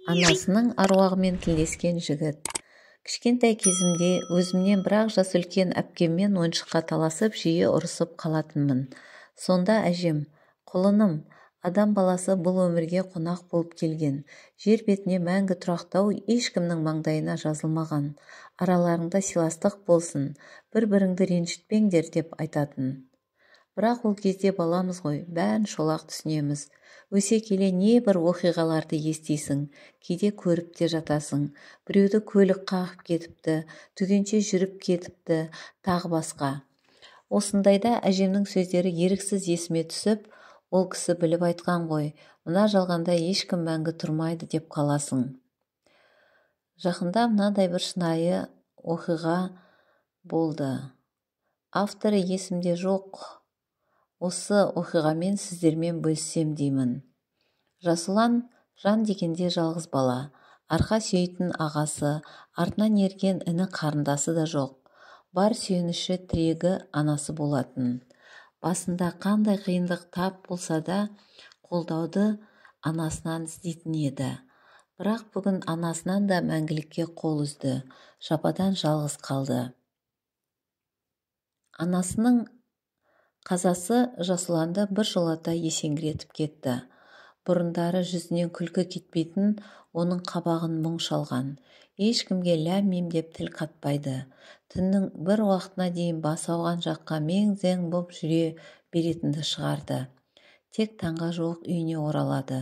Анасының аруағымен тілдескен жігіт. Кішкентай кезімде өзімнен бір-ақ жас үлкен әпкеммен ойыншыққа таласып, жиі ұрысып қалатынмын. Сонда әжем: "Құлыным, адам баласы бұл өмірге қонақ болып келген. Жер бетіне мәңгі тұрақтау ешкімнің маңдайына жазылмаған. Араларыңда сыйластық болсын, бір-біріңді ренжітпеңдер", – деп айтатын. Бірақ ол кезде баламыз ғой, бәрін шолақ түсінеміз. Өсе келе небір оқиғаларды естисің, кейде көріп те жатасың. Біреуді көлік қағып кетіпті, түгенше жүріп кетіпті, тағы басқа. Осындайда әжемнің сөздері еріксіз есіме түсіп, ол кісі біліп айтқан ғой, мына жалғанда ешкім мәңгі тұрмайды деп қаласың. Жақында мынадай бір шынайы оқиға болды. Авторы есімде жоқ. Осы оқиғамен сіздермен бөліссем деймін. Жасұлан жан дегенде жалғыз бала. Арқа сүйейтін ағасы, артынан ерген іні қарындасы да жоқ. Бар сүйеніші, тірегі анасы болатын. Басында қандай қиындық тап болса да, қолдауды анасынан іздейтін еді. Бірақ бүгін анасынан да мәңгілікке қол үзді, жападан жалғыз қалды. Анасының қазасы Жасұланды бір жолата есеңгіретіп кетті. Бұрындары жүзінен күлкі кетпейтін оның қабағын мұң шалған. Ешкімге ләм-мим деп тіл қатпайды. Түннің бір уақытына дейін бас ауған жаққа мең-зең боп жүре беретінді шығарды. Тек таңға жуық үйіне оралады.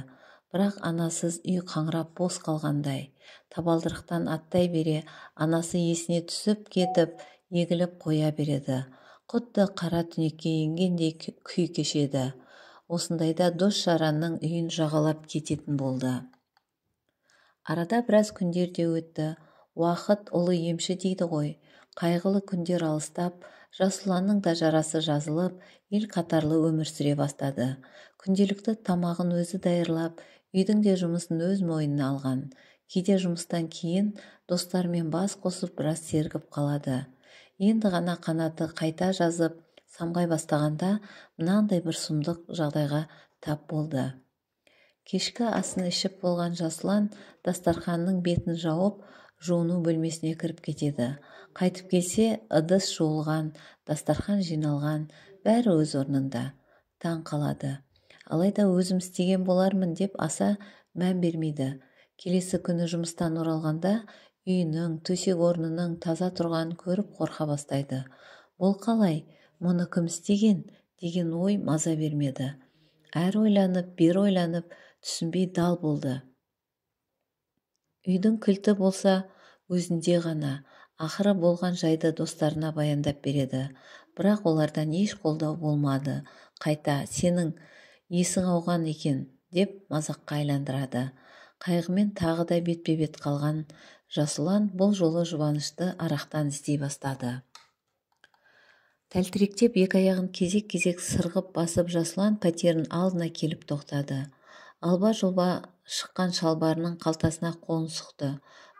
Бірақ анасыз үй қаңырап бос қалғандай. Табалдырықтан аттай бере анасы есіне түсіп кетіп, егіліп қоя береді. Құдды қара түнекке енгендей күй кешеді. Осындайда дос-жаранның үйін жағалап кететін болды. Арада біраз күндер де өтті. Уақыт ұлы емші дейді ғой. Қайғылы күндер алыстап, Жасұланның да жарасы жазылып, ел қатарлы өмір сүре бастады. Күнделікті тамағын өзі даярлап, үйдің де жұмысын өз мойнына алған. Кейде жұмыстан кейін достарымен бас қосып біраз сергіп қалады. Енді ғана қанаты қайта жазып, самғай бастағанда мынандай бір сұмдық жағдайға тап болды. Кешкі асын ішіп болған Жасұлан дастарханның бетін жауып, жуыну бөлмесіне кіріп кетеді. Қайтып келсе, ыдыс жуылған, дастархан жиналған, бәрі өз орнында. Таң қалады. Алайда өзім істеген болармын деп аса мән бермейді. Келесі күні жұмыстан оралғанда үйінің, төсек орнының таза тұрғанын көріп қорқа бастайды. Бұл қалай? Мұны кім істеген? Деген ой маза бермеді. Әрі ойланып, бері ойланып, түсінбей дал болды. Үйдің кілті болса өзінде ғана. Ақыры болған жайды достарына баяндап береді. Бірақ олардан еш қолдау болмады. Қайта, сенің есің ауған екен деп мазаққа айландырады. Қайғымен тағы да бетпе-бет қалған Жасұлан бұл жолы жұбанышты арақтан іздей бастады. Тәлтіректеп екі аяғын кезек-кезек сырғып басып Жасұлан пәтерінің алдына келіп тоқтады. Алба-жұлба шыққан шалбарының қалтасына қолын сұқты.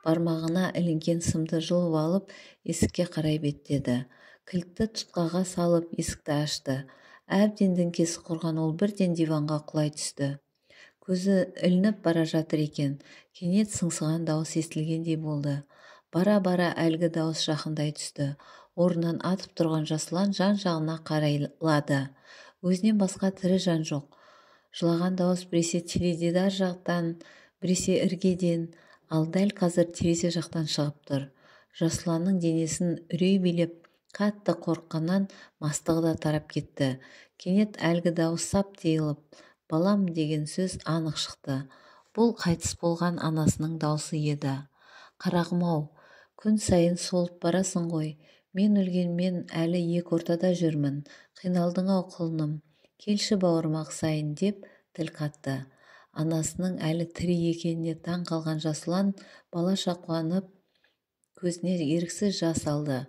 Бармағына ілінген сымды жұлып алып, есікке қарай беттеді. Кілтті тұтқаға салып, есікті ашты. Әбден діңкесі құрған ол бірден диванға құлай түсті. Көзі ілініп бара жатыр екен. Кенет сыңсыған дауыс естілгендей болды. Бара-бара әлгі дауыс жақындай түсті. Орнынан атып тұрған Жасұлан жан-жағына қарайлады. Өзінен басқа тірі жан жоқ. Жылаған дауыс біресе теледидар жақтан, біресе іргеден, ал дәл қазір терезе жақтан шығып тұр. Жасұланның денесін үрей билеп, қатты қорыққаннан мастығы да тарап кетті. Кенет әлгі дауыс сап тыйылып, балам деген сөз анық шықты. Бұл қайтыс болған анасының даусы еді. Қарағым-ау, күн сайын солып барасың ғой. Мен өлгенмен әлі екі ортада жүрмін. Қиналдың-ау құлыным. Келші бауырыма қысайын деп тіл қатты. Анасының әлі тірі екеніне таң қалған Жасұлан балаша қуанып, көзіне еріксіз жас алды.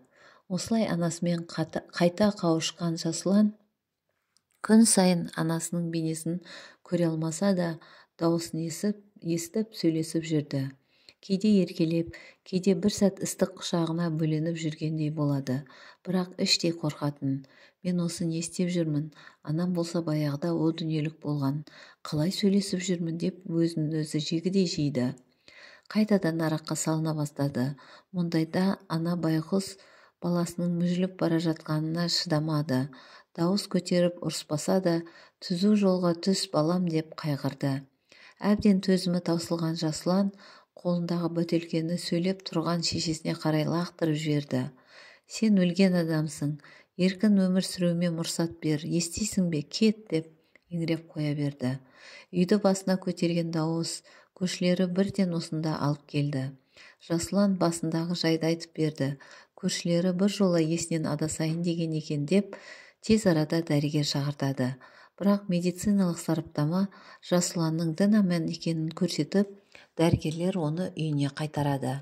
Осылай анасымен қайта қауышқан Жасұлан күн сайын анасының бейнесін көре алмаса да, дауысын естіп сөйлесіп жүрді. Кейде еркелеп, кейде бір сәт ыстық құшағына бөленіп жүргендей болады. Бірақ іштей қорқатын. Мен осы не істеп жүрмін? Анам болса баяғыда о дүниелік болған. Қалай сөйлесіп жүрмін деп өзін өзі жегідей жейді. Қайтадан араққа салына бастады. Мұндайда ана байғұс баласының мүжіліп бара жатқанына шыдамады. Дауыс көтеріп ұрыспаса да, түзу жолға түс балам деп қайғырды. Әбден төзімі таусылған Жасұлан қолындағы бөтелкені сөйлеп тұрған шешесіне қарай лақтырып жіберді. Сен өлген адамсың, еркін өмір сүруіме мұрсат бер, естисің бе, кет деп еңіреп қоя берді. Үйді басына көтерген дауыс көршілері бірден осында алып келді. Жасұлан басындағы жайды айтып берді. Көршілері бір жола есінен адасайын деген екен деп тез арада дәрігер шақыртады. Бірақ медициналық сараптама Жасұланның дін аман екенін көрсетіп, дәрігерлер оны үйіне қайтарады.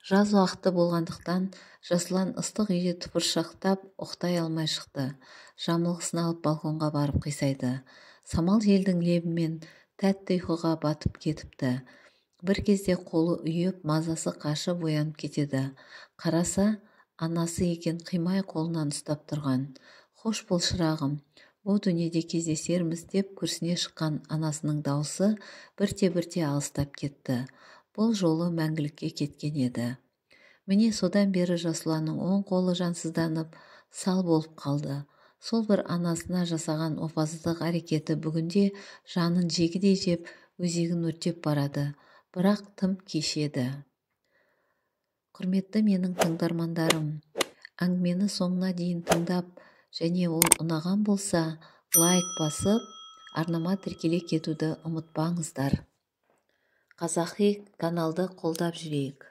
Жаз уақыты болғандықтан Жасұлан ыстық үйде тыпыршықтап ұйықтай алмай шықты. Жамылғысын алып балконға барып қисайды. Самал желдің лебімен тәтті ұйқыға батып кетіпті. Бір кезде қолы ұйып, мазасы қашып оянып кетеді. Қараса, анасы екен, қимай қолынан ұстап тұрған. Хош бол шырағым, о дүниеде кездесерміз деп күрсіне шыққан анасының даусы бірте-бірте алыстап кетті. Бұл жолы мәңгілікке кеткен еді. Міне содан бері Жасұланның оң қолы жансызданып, сал болып қалды. Сол бір анасына жасаған опасыздық әрекеті бүгінде жанын жегідей жеп, өзегін өртеп барады. Бірақ тым кеш еді. Құрметті менің тыңдармандарым, әңгімені соңына дейін тыңдап, және ол ұнаған болса, лайк басып, арнама тіркеле кетуді ұмытпаңыздар. Қазақи каналды қолдап жүрейік.